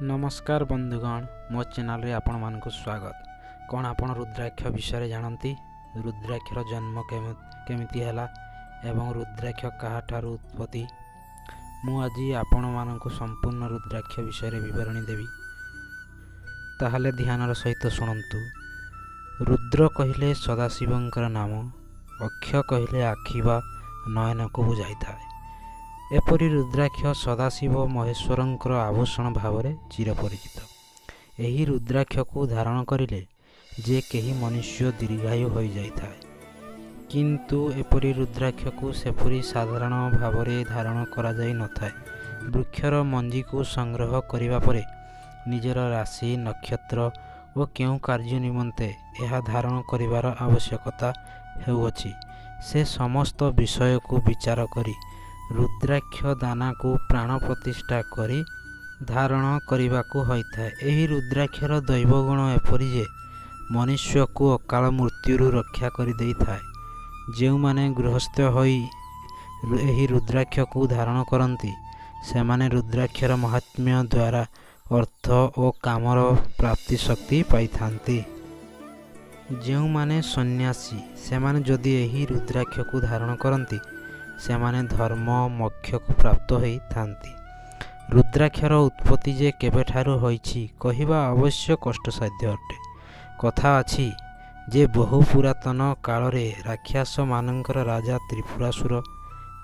ନମସ୍କାର ବନ୍ଧୁଗଣ, ମୋ ଚ୍ୟାନେଲରେ ଆପଣମାନଙ୍କୁ ସ୍ୱାଗତ। କ'ଣ ଆପଣ ରୁଦ୍ରାକ୍ଷ ବିଷୟରେ ଜାଣନ୍ତି? ରୁଦ୍ରାକ୍ଷର ଜନ୍ମ କେମିତି ହେଲା ଏବଂ ରୁଦ୍ରାକ୍ଷ କାହାଠାରୁ ଉତ୍ପତ୍ତି? ମୁଁ ଆଜି ଆପଣମାନଙ୍କୁ ସମ୍ପୂର୍ଣ୍ଣ ରୁଦ୍ରାକ୍ଷ ବିଷୟରେ ବିବରଣୀ ଦେବି, ତାହେଲେ ଧ୍ୟାନର ସହିତ ଶୁଣନ୍ତୁ। ରୁଦ୍ର କହିଲେ ସଦାଶିବଙ୍କର ନାମ, ଅକ୍ଷ କହିଲେ ଆଖି ବା ନୟନକୁ ବୁଝାଇଥାଏ। ଏପରି ରୁଦ୍ରାକ୍ଷ ସଦାଶିବ ମହେଶ୍ୱରଙ୍କର ଆଭୂଷଣ ଭାବରେ ଚିରପରିଚିତ। ଏହି ରୁଦ୍ରାକ୍ଷକୁ ଧାରଣ କରିଲେ ଯେ କେହି ମନୁଷ୍ୟ ଦୀର୍ଘାୟୁ ହୋଇଯାଇଥାଏ। କିନ୍ତୁ ଏପରି ରୁଦ୍ରାକ୍ଷକୁ ସେପରି ସାଧାରଣ ଭାବରେ ଧାରଣ କରାଯାଇନଥାଏ। ବୃକ୍ଷର ମଞ୍ଜିକୁ ସଂଗ୍ରହ କରିବା ପରେ ନିଜର ରାଶି, ନକ୍ଷତ୍ର ଓ କେଉଁ କାର୍ଯ୍ୟ ନିମନ୍ତେ ଏହା ଧାରଣ କରିବାର ଆବଶ୍ୟକତା ହେଉଅଛି, ସେ ସମସ୍ତ ବିଷୟକୁ ବିଚାର କରି ରୁଦ୍ରାକ୍ଷ ଦାନାକୁ ପ୍ରାଣ ପ୍ରତିଷ୍ଠା କରି ଧାରଣ କରିବାକୁ ହୋଇଥାଏ। ଏହି ରୁଦ୍ରାକ୍ଷର ଦୈବଗୁଣ ଏପରି ଯେ ମନୁଷ୍ୟକୁ ଅକାଳ ମୃତ୍ୟୁରୁ ରକ୍ଷା କରିଦେଇଥାଏ। ଯେଉଁମାନେ ଗୃହସ୍ଥ ହୋଇ ଏହି ରୁଦ୍ରାକ୍ଷକୁ ଧାରଣ କରନ୍ତି, ସେମାନେ ରୁଦ୍ରାକ୍ଷର ମହାତ୍ମ୍ୟ ଦ୍ୱାରା ଅର୍ଥ ଓ କାମର ପ୍ରାପ୍ତି ଶକ୍ତି ପାଇଥାନ୍ତି। ଯେଉଁମାନେ ସନ୍ନ୍ୟାସୀ, ସେମାନେ ଯଦି ଏହି ରୁଦ୍ରାକ୍ଷକୁ ଧାରଣ କରନ୍ତି, ସେମାନେ ଧର୍ମ ମୋକ୍ଷକୁ ପ୍ରାପ୍ତ ହୋଇଥାନ୍ତି। ରୁଦ୍ରାକ୍ଷର ଉତ୍ପତ୍ତି ଯେ କେବେଠାରୁ ହୋଇଛି, କହିବା ଅବଶ୍ୟ କଷ୍ଟସାଧ୍ୟ ଅଟେ। କଥା ଅଛି ଯେ ବହୁ ପୁରାତନ କାଳରେ ରାକ୍ଷସମାନଙ୍କର ରାଜା ତ୍ରିପୁରାସୁର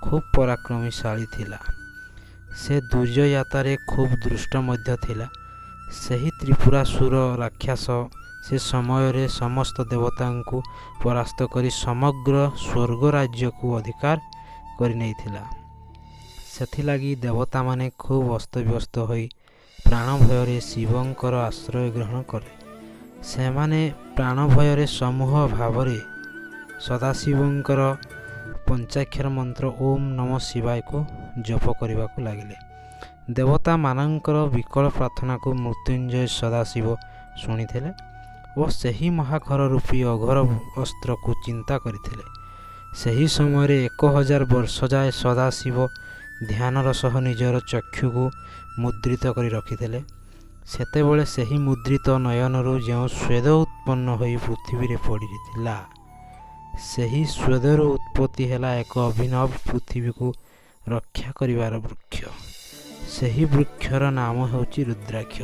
ଖୁବ୍ ପରାକ୍ରମଶାଳୀ ଥିଲା। ସେ ଦୁର୍ଜୟତାରେ ଖୁବ୍ ଦୁଷ୍ଟ ମଧ୍ୟ ଥିଲା। ସେହି ତ୍ରିପୁରାସୁର ରାକ୍ଷସ ସେ ସମୟରେ ସମସ୍ତ ଦେବତାଙ୍କୁ ପରାସ୍ତ କରି ସମଗ୍ର ସ୍ୱର୍ଗ ରାଜ୍ୟକୁ ଅଧିକାର କରିନେଇଥିଲା। ସେଥିଲାଗି ଦେବତାମାନେ ଖୁବ୍ ଅସ୍ତବ୍ୟସ୍ତ ହୋଇ ପ୍ରାଣ ଭୟରେ ଶିବଙ୍କର ଆଶ୍ରୟ ଗ୍ରହଣ କଲେ। ସେମାନେ ପ୍ରାଣ ଭୟରେ ସମୂହ ଭାବରେ ସଦାଶିବଙ୍କର ପଞ୍ଚାକ୍ଷର ମନ୍ତ୍ର ଓମ୍ ନମ ଶିବାୟକୁ ଜପ କରିବାକୁ ଲାଗିଲେ। ଦେବତାମାନଙ୍କର ବିକଳ ପ୍ରାର୍ଥନାକୁ ମୃତ୍ୟୁଞ୍ଜୟ ସଦାଶିବ ଶୁଣିଥିଲେ ଓ ସେହି ମହାଘର ରୂପୀ ଅଘୋର ଅସ୍ତ୍ରକୁ ଚିନ୍ତା କରିଥିଲେ। ସେହି ସମୟରେ 1000 ବର୍ଷ ଯାଏ ସଦାଶିବ ଧ୍ୟାନର ସହ ନିଜର ଚକ୍ଷୁକୁ ମୁଦ୍ରିତ କରି ରଖିଥିଲେ। ସେତେବେଳେ ସେହି ମୁଦ୍ରିତ ନୟନରୁ ଯେଉଁ ସ୍ୱେଦ ଉତ୍ପନ୍ନ ହୋଇ ପୃଥିବୀରେ ପଡ଼ିଥିଲା, ସେହି ସ୍ୱେଦରୁ ଉତ୍ପତ୍ତି ହେଲା ଏକ ଅଭିନବ ପୃଥିବୀକୁ ରକ୍ଷା କରିବାର ବୃକ୍ଷ। ସେହି ବୃକ୍ଷର ନାମ ହେଉଛି ରୁଦ୍ରାକ୍ଷ।